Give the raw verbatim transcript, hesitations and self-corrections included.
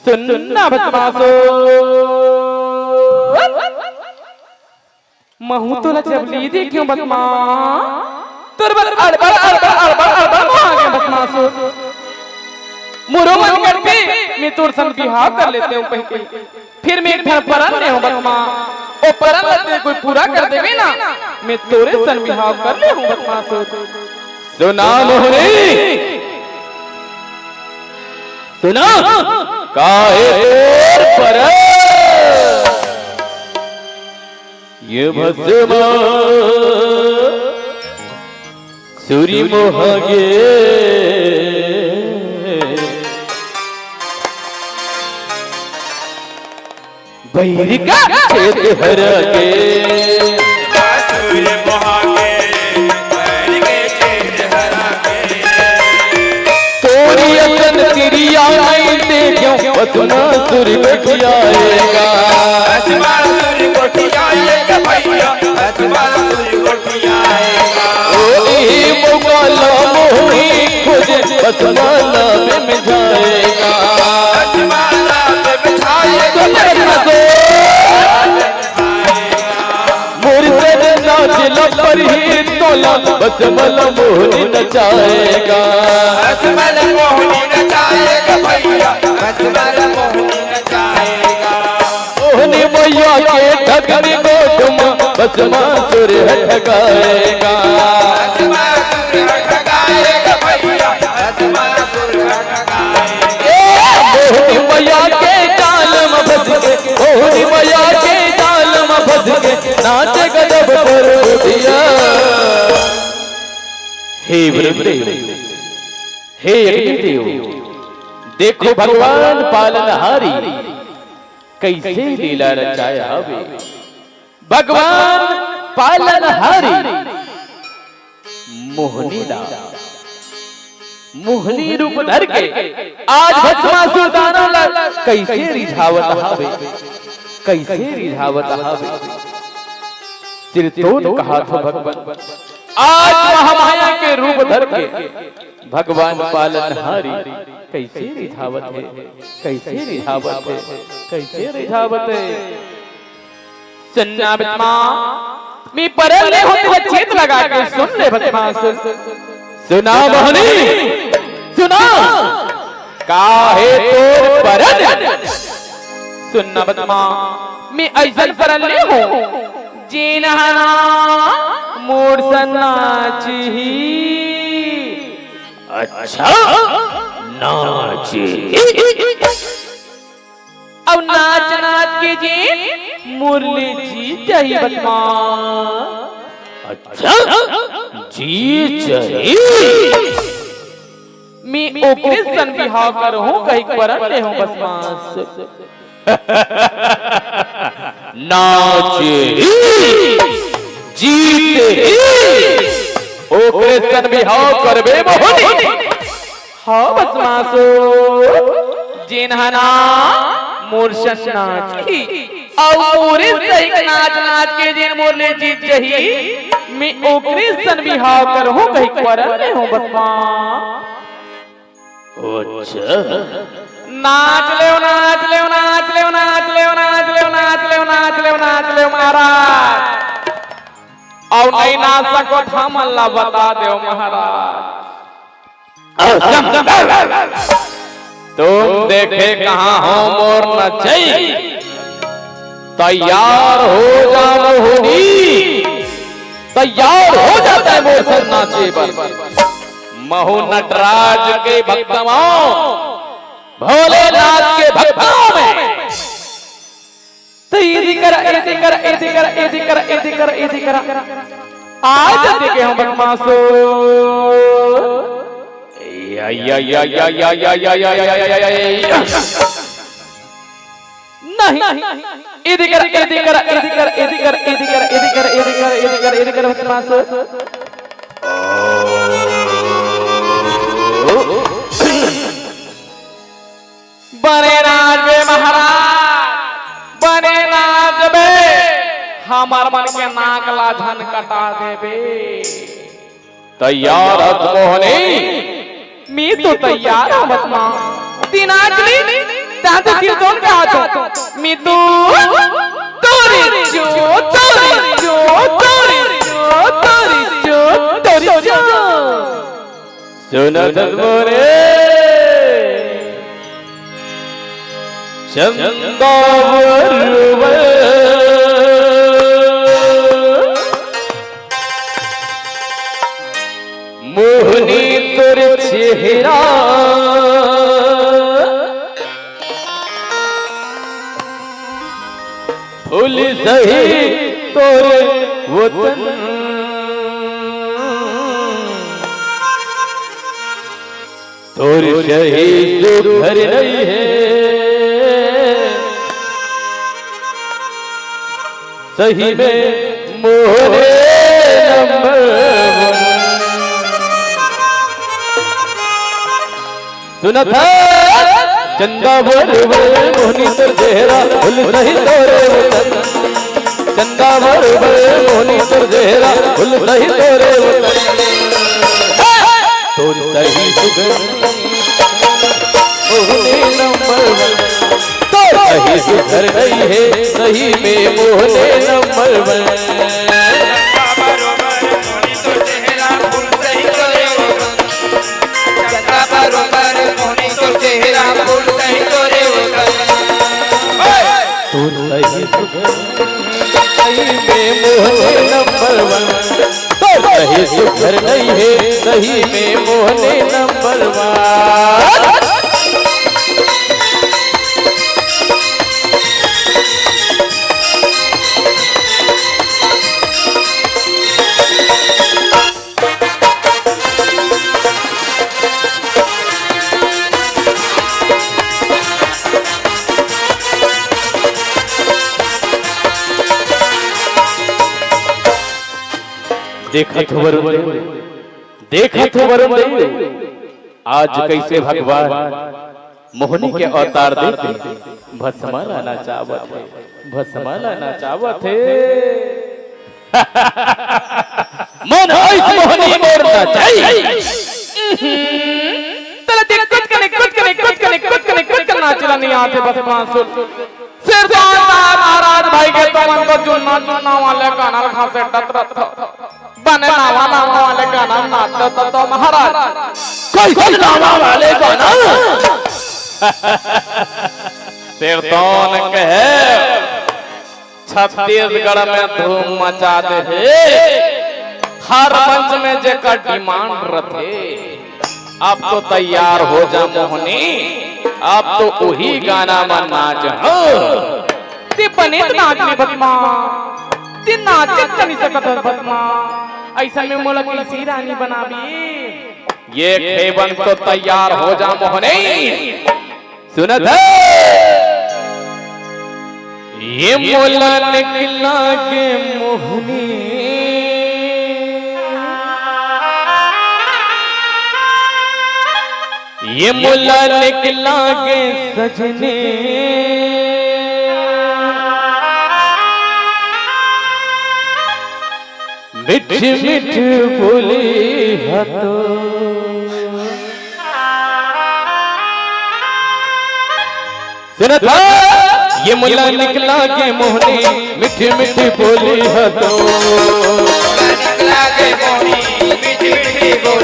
सुन ना बदमाशो, महूं तोला जब ले देखेंव बदमाश, तोर बर अड़बड़, अड़बड़, अड़बड़, अड़बड़ मांगे बदमाशो। मोरो मन करथे, मैं तोर संग बिहाव कर लेतेंव कहिके। फिर मैं एक ठन परन ले हंव बदमाश, ओ परन ल तें कोई पूरा कर देबे ना, मैं तोरे संग बिहाव कर ले हंव बदमाशो। सुना मोहनी, सुना, का हे तोर परन? ये भस्म सुरी मोह गे, बैरी के छेद हर गे। सुरी मोह गे, बैरी के छेद हर गे। तोरी असन किरिया नइ देखेंव, भस्मासुर गोठियाएगा। भस्मासुर गोठियाएगा भैया, भस्मासुर गोठियाएगा। ओ इही मौका ला मोहनी खोजे, भस्मा ला बेमझाएगा। भस्मा ला बेमझाएगा भैया। मोर सजना दिल पर ही तोला, भस्मा ला मोहनी नचाएगा। भस्मा ला मोहनी नचाएगा भैया, भस्मा ला मोहनी नचाएगा। मोहनी मैया के ढकनी गोद म, भस्मासुर हठ गाएगा। भस्मासुर हठ गाएगा भैया, भस्मासुर हठ ए, मोहनी मैया के जाल म फंस के, मोहनी मैया के जाल म फंस के, नाचे गजब पर उठिया। हे वरुण देव, हे अग्नि देव, देखो भगवान पालनहारी कइसे लीला रचाय हवे। भगवान पालनहारी मोहनी ला, मोहनी रूप धर के आज भस्मासुर दानव ला कइसे रिझावत हवे, कइसे रिझावत हवे। चिरतोन कहाथों भगवान, आज महामाया के रूप धर के भगवान पालनहारी कइसे रिझावत हे, कइसे रिझावत हे, कइसे रिझावत हे। सुन ना बदमाश, मैं परन ले हंव, तेला चेत लगा के सुन ले बदमाश। सुना मोहनी, सुना, का हे तोर परन? सुन ना बदमाश, मैं अइसन परन ले हंव, जेन ह ना मोर संग नाचही। अच्छा, नाचही। अउ नाच नाच के जेन मोर ले जीत जाही बदमाश। अच्छा, जीत जाही। मैं ओकरे संग बिहाव करहूं कहिके परन ले हंव बदमाश। नाचही, जीतही, ओकरे संग बिहाव करबे मोहनी। हव बदमाशो, जेन ह ना मोर संग नाचही, अउ मोरे सहित नाच नाच के जेन मोर ले जीत जही, मैं ओकरे संग बिहाव करहूं कहिके परन ले हंव बदमाश। अच्छा। नाच लेव, नाच लेव, नाच लेव, नाच लेव, नाच लेव, नाच लेव, नाच लेव, नाच लेव महाराज। अउ नइ नाच सकव त हमन ला बता देव महाराज। तुम देखे कहां हो मोर नचई, तैयार हो जा मोहनी, तैयार हो जा तैं मोर संग नाचे बर। महूं नटराज के भक्त हंव, भोलेनाथ के भक्त हंव मैं। त एदे करा, एदे करा, एदे करा, एदे करा, एदे करा, एदे करा। आज देखे हंव बदमाशो। या, या, या। नहीं। एदे करा, एदे करा, एदे करा, एदे करा, एदे करा, एदे करा, एदे करा, एदे करा, एदे करा, बदमाशो। बने नाचबे महाराज, बने नाचबे, हमर मन के नाक ला झन कटा देबे। तैयार हस मोहनी? मैं तो तैयार हंव बदमाश। तें नाच ले। दादा सिरतोन का हाथ। मितू, तोरी चो, तोरी चो, तोरी चो, तोरी चो, तोरी चो। सुनत मोरे चंदा बरुबर। मोहनी तोर चेहरा फूल सही तोर वतन। तोर सही सुघर नहीं है। सही में मोहरे नंबर वन। सुनत हे चंदा बरुबर मोहनी तोर चेहरा फूल सही तोरे वतन। चंदा बरुबर मोहनी तोर चेहरा फूल सही तोरे वतन। तोर सही सुघर मोहनी नंबर वन। तोर सही सुघर नहीं है, सही में मोहनी नंबर वन। चंदा बरोबर मोहनी तोर चेहरा फूल सही तोरे वतन। चंदा बरोबर मोहनी तोर चेहरा फूल सही तोरे वतन। तोर सही सुघर सही में मोहनी नंबर वन। तोर सही सुघर नहीं है, सही में मोहनी नंबर वन। देखत हो वरुण देव, देखत हो वरुण देव, आज कैसे भगवान मोहनी के अवतार देके भस्मा ला नचावत हे, भस्मा ला नचावत हे। मन आइस मोहनी मोर नचाई। तला देख कुछ कने, कुछ कने, कुछ कने, कुछ कने, कुछ कने नाचला नहीं आते भस्मासुर। सिरदान महाराज भाई के तमन तो चुन्ना चुन्ना वाले गाना खा से डत रथ। बने नावा नावा वाले गाना नाचत तो महाराज। कैसे नावा वाले गाना? सिरतोन कहे छत्तीसगढ़ में धूम मचा दे हे। हर मंच में जेकर डिमांड रथे। अब तो तैयार हो जा मोहनी, अब तो उही गाना म नाच हो। ते बने त नाच ले भस्मा, ते नाचे त नहीं सकत हस भस्मा। अइसन में मोला कइसे रानी बनाबे? ये खेबन तो तैयार हो जा मोहनी। सुनत हे? ये मोला निकला के मोहनी, ये मोला निकला के सजनी, मीठ मीठ बोली ह तो। सुनत हे? ये मोला निकला के मोहनी, मीठ मीठ बोली ह तो। निकला के मोहनी, मीठ मीठ बोली